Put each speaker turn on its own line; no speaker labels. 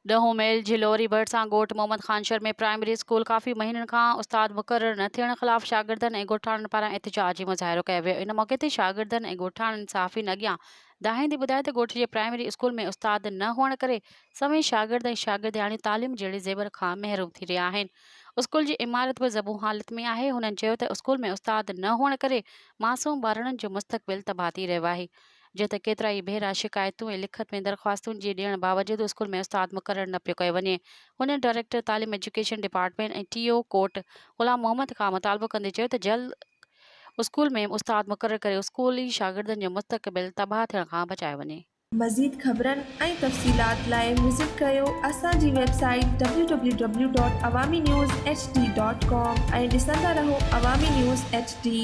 ڏهون ميل جهلوري ڀرسان ڳوٺ محمد خان شھر ۾ پرائمري اسڪول ڪافي مهينن کان استاد مقرر نه ٿيڻ خلاف شاگردن ۽ ڳوٺاڻن پاران احتجاجي مظاهرو ڪيو ويو ان موقعي تي شاگردن ۽ ڳوٺاڻن صحافين اڳيان دانهيندي ٻڌايو ته ڳوٺ جي پرائمري اسڪول ۾ استاد نه هئڻ ڪري سوين شاگرد ۽ شاگردياڻيون تعليم جهڙي زيور کان محروم ٿي رهيا آهن اسڪول جي عمارت به زبون حالت ۾ آهي هنن چيو ته اسڪول ۾ استاد نه هئڻ ڪري معصوم ٻارڙن جو مستقبل تباهه ٿي رهيو آهي جيئن ته ڪيترائي ڀيرا شڪايتون ۽ لکت ۾ درخواستن جي ڏيڻ باوجود اسڪول ۾ استاد مقرر نه پيو ڪيو وڃي. هنن ڊائريڪٽر تعليم ايجوڪيشن ڊپارٽمينٽ ۽ ٽي او ڪوٽ غلام محمد کان مطالبو ڪندي چيو ته جلد اسڪول ۾ استاد مقرر ڪري اسڪولي شاگردن جو مستقبل تباهه ٿيڻ کان بچايو وڃي.
مزيد خبرن ۽ تفصيلات لاء وزٽ ڪريو اسان جي website W W W dot Awami news H D dot com ۽ ڏسندا رهو عوامي نيوز ايڇ ڊي.